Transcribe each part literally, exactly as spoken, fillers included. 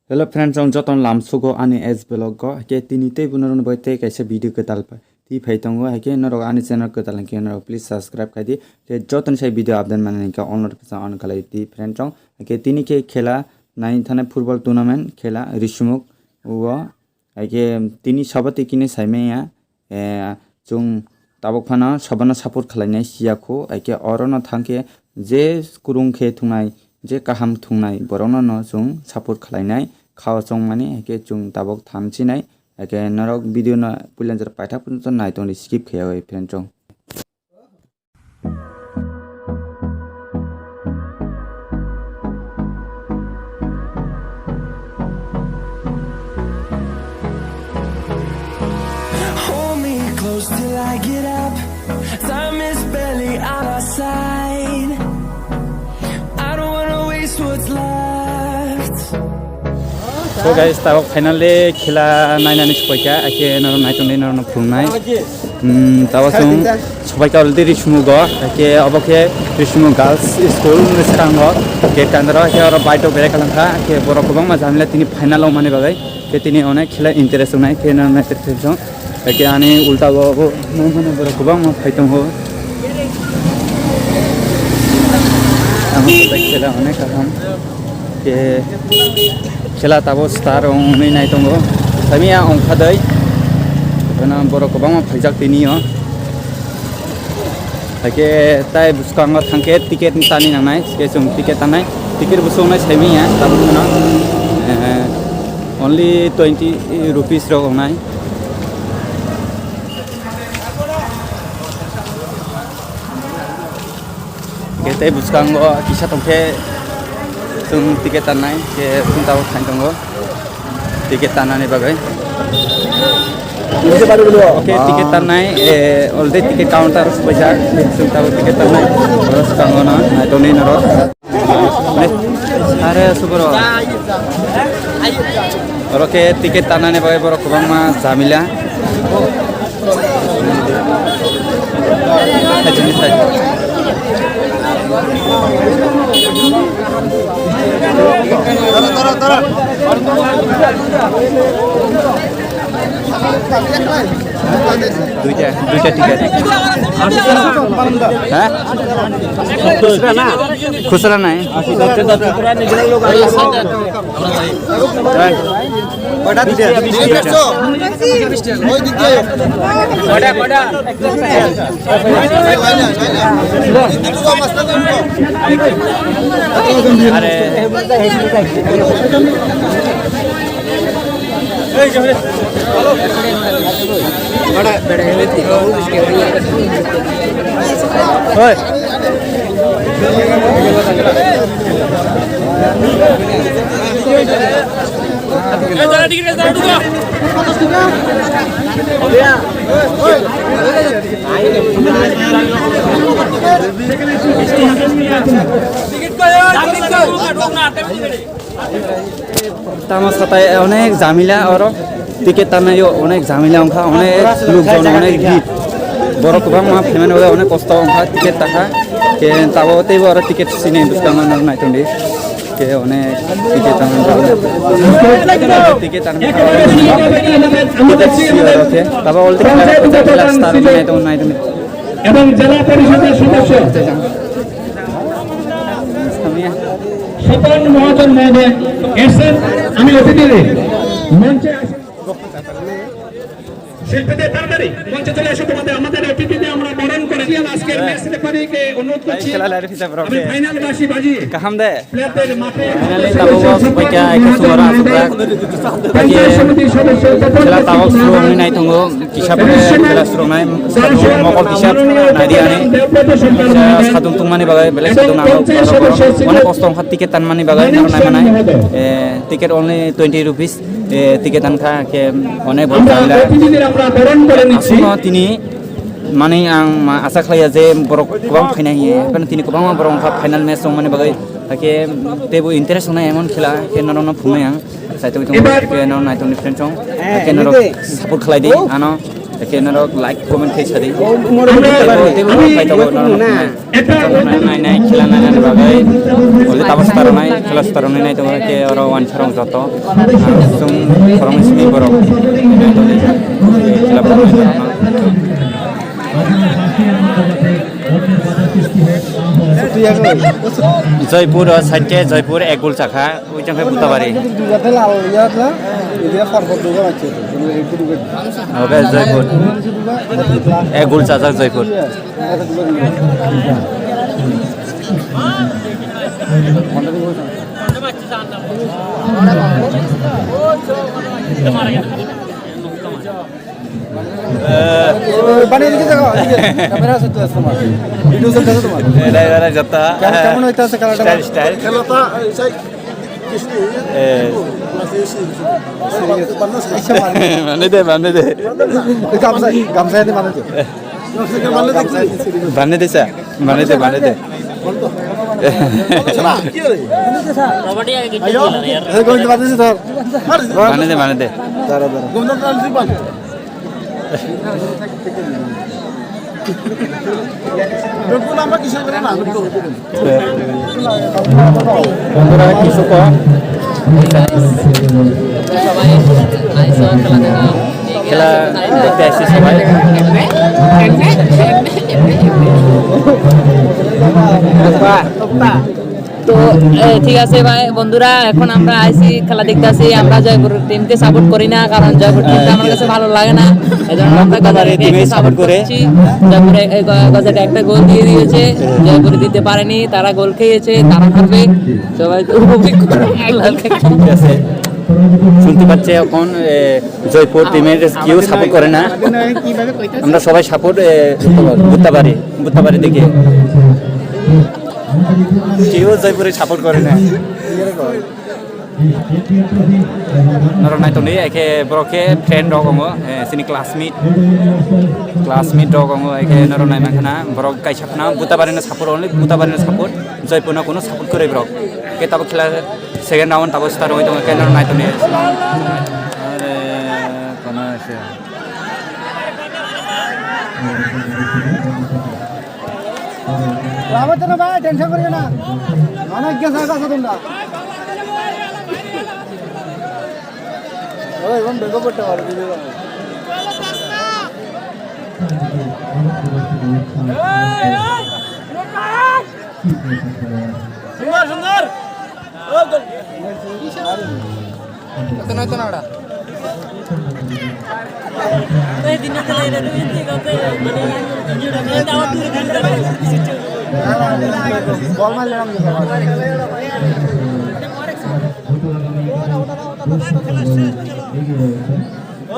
Hello friends, chwng jotono lamsugo ani S vlog o. Haikhe tini tei bo norokni bagwi tei kaisa video kwtal pha-, twi phai tongo. Haikhe norok ani channel kwtal hinkhe norok please subscribe khai di. Haikhe jotono sai video update manani hinkhe all notification on khlai di friends chwng. Haikhe tini khe khela nai thani football tournament khela Risumuk o. Haikhe tini sabati kini saimanya. Eh, chwng tabuk phano sabano support khlainai siya kho, haikhe orono thangkhe je kwrwng khe thwngnai, je kaham thwngnai, borokno no chwng support khlainai, khao chongmani, haikhe chwng tabuk thamchinai, haikhe norok video no puila jora paithak porjonto nai tongdi, skip khaiya oi friend chwng. Hold me close till I get up. Time is barely on our side. I don't wanna waste what's left. So guys, tabuk finally khela nainani sopaikha, haikhe norok naitongdi, norokno phunuknai. Hmm, tabuk chwng sopaikha already Risumugo, haikhe obo khe Risumuk Girls School ni swkango, gate kandaro, haikhe oro bike rok berai kalangkha, haikhe borok kwbangma jamila tini final wngmani bagwi, haikhe tini onek khela interest wngnai, haikhe norok naitongdi chwng. Haikhe ani ulta o bo nukmani borok kwbangma phai tongo. Ang khela onek kaham. Khe khela tabuk start wngwi nai tongo. Sami ya ongkha dai. Kheno borok kwbangma phaijak tini o. Haikhe tai bwskango thangkhe ticket tani nangnai. Khe chwng ticket tanai. Ticket bwswk wngnai saimanya tabuk no. Eh, only twenty rupees rok wngnai. Khe tei bwskango kisa tongkhe chwng ticket tannai, khe chwng tabuk thang tongo ticket tannani bagwi. Oke, ticket tannai, eh, already ticket counter sopaijak, chwng tabuk ticket tannai, oro swkango no nai tongdi norok. Are suboro. Oro khe ticket tanani bagwi borok kwbangma jamila. Duita, duita ticket. Ha? Khusra nai. Are. Tamo satai onek jamila oro ticket tanai o onek jamila ongkha, onek lukjon, onek bid. Borok kwbangma phaimani bagwi onek kosto ongkha ticket takha. Ke tabo teibo oro ticket sini bwskango nang nai tongdi. Ke onek ticket tanai ticket tanai ticket sini oro ke tabo already khela khela star nai tong nai tongdi. এবং জেলা পরিষদের সদস্য স্বপন মহাজন মহোদয় এসেছেন। আমি অতিথিদের মঞ্চে আসন শিল্পীদের তাড়াতাড়ি মঞ্চে চলে আসো, তোমাদের, আমাদের অতিথিদের আমরা বরণ করে দিয়ে আজকের ম্যাচ রেফারিকে অনুরোধ করছি। আমি ফাইনাল বাঁশি বাজিয়ে Kaham de. Finally, tabuk o sopaikha, haikhe chwng oro aswk jak. Haikhe khela tabuk suru wngwi nai tongo, kisa phano khela suru wngnai, mokol kisa nai di ani. Kisa sadung tongmani bagwi belai sadung nango. Onek kosto wngkha ticket tanmani bagwi, norok nai manai. Eh, ticket only twenty rupees, eh, ticket tankha, khe onek borok jamila. Aswkno tini Mani ang ma-, asa khlaiya je borok kwbang phaina hiye, haphano tini kwbangma borok wngkha final match wngmani bagwi, hakhe teibo interest wngnai emon khela, khe norokno phunuknai ang, saitwi tongwi tongwi norok naitongni friend song, hakhe norok support khlai di ano, Eke norok like, comment khe sadi. Teibo, teibo norok phai tongo, norok nai, nai, nai, khela nai nani bagwi. Tabuk star nai, khela star nai, nai tongo, eke oro wansarok joto. Chwng khoroknwi simi borok. Khela borok nai. Joypur o side khe Joypur Egul chakha. Ui chang khe Butabari. Oke, Joypur. Eh, gul chajak Joypur. Eh. Bani, এদিকে দেখো, এদিকে। ক্যামেরা আছে তো, তোমার। ভিডিও চলছে তো তোমার। Eh, dai, dai, dai, jatta. কেমন, কেমন হইতে আছে খেলাটা? Style, style. খেলাটা, এই সাই-, এ। আচ্ছা, মানে। Bande de, bande de. গামছা, গামছা এনে বানাইছো। Bande de sa, bande de, bande de. এই গোবিন্দ বানাইছো ধর। Bande de, bande de. দাঁড়া, দাঁড়া। গোবিন্দ বানাইছো বানাইছো। বন্ধুরা, কিছু কম। খেলা দেখতে আসছি সবাই। তো, এ, ঠিক আছে ভাই, বন্ধুরা, এখন আমরা আইসি খেলা দেখতে আসি। আমরা জয়পুর টিমকে সাপোর্ট করি না, কারণ জয়পুর টিমটা আমার কাছে ভালো লাগে না। এই জন্য আমরা গজার টিমকে সাপোর্ট করছি। জয়পুরে, এ, গ-, গজার একটা গোল দিয়ে দিয়েছে, জয়পুরে দিতে পারেনি, তারা গোল খেয়েছে, তারা হারবে। সবাই তো উপভোগ করুন খেলা দেখে। ঠিক আছে, শুনতে পাচ্ছে এখন, এ, জয়পুর টিমের কেউ সাপোর্ট করে না। আমরা সবাই সাপোর্ট, এ, বুতাবাড়ি, বুতাবাড়ি দিকে। কেউ জয়পুরে সাপোর্ট করে না। Norok nai tongdi, eke borok khe friend rok wngo, eh, chini classmate, classmate rok wngo, eke norok nai mankha na, borok kaisa phano Butabari no support, only Butabari no support, Joypur no kuno support kwrwi borok. Ke tabuk khela second round tabuk start oi tongo, ke norok nai tongdi. Are, kono se. Lama tena bhai, tension koriyo na. Mana kya sa ka sa tunda. Oi, bom bego botte wala video. Sundar, sundar.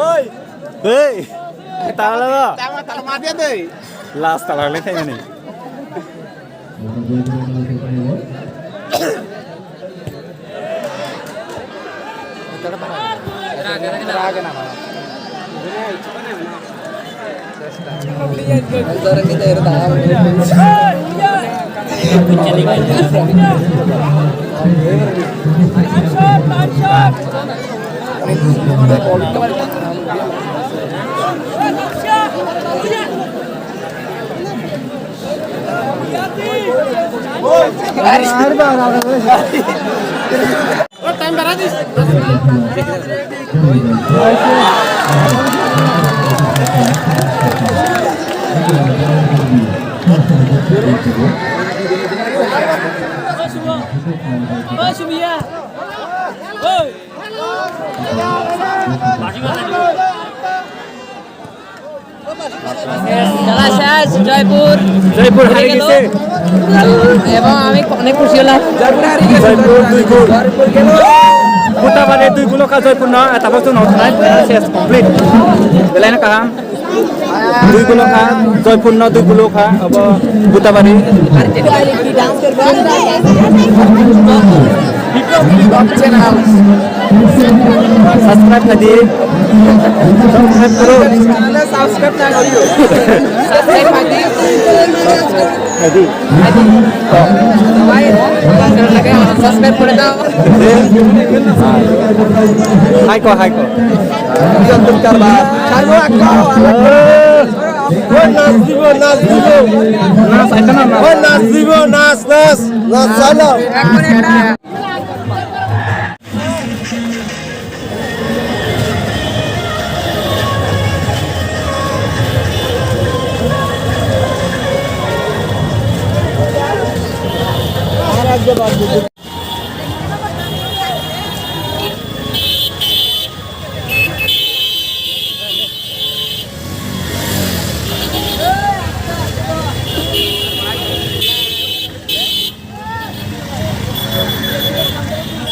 Oi! Hey! Tala ba? Tala, tala ma dia dei. Last tala le thai ni. খেলা শেষ, জয়পুর জয়পুর হেরে হারে গেল। গেছে। এবং আমি অনেক খুশি হলাম। জয়পুর দুই গোল। গোটা বাদে দুই গোল খা জয়পুর না, তারপর তো নট নাই, শেষ কমপ্লিট। বেলায় না কাহাম। Dui kulo kha, Joypur no dui kulo kha, abo Butabari. Subscribe kha di. Subscribe karo. Subscribe kha di. Subscribe kha di. Subscribe kore dao. Hai ko, hai ko. Oi, nas dibo, nas dibo. Nas aita na, nas. Oi, nas dibo, nas, nas. Nas chalo.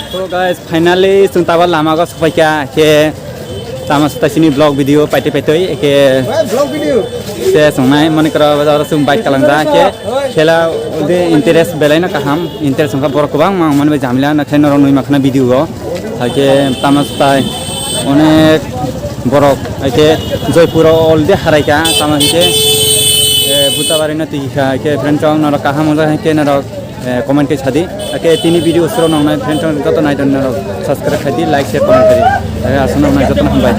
So guys, finally chwng tabuk lama o sophaikha khe tamo swtai sini vlog video paitwi paitwi khe. Vlog video. Se songnai mani kora oro chwng bike kalang ja khe khela de interest belai no kaham, interest wngkha borok kwbang ma mani bai jamila na khe norok nui makhna video o. Hakhe tamo swtai onek borok hakhe Joypur o already haraikha, tamo hinkhe, eh, Butabari no twi kha, hakhe friend chong norok kaham wngkha hakhe norok, eh, comment khe sadi. Hakhe tini video sro nongnai friend chong joto naidon norok subscribe khaidi, like, share, comment khaidi. Hakhe aswk nongnai joto no hambai.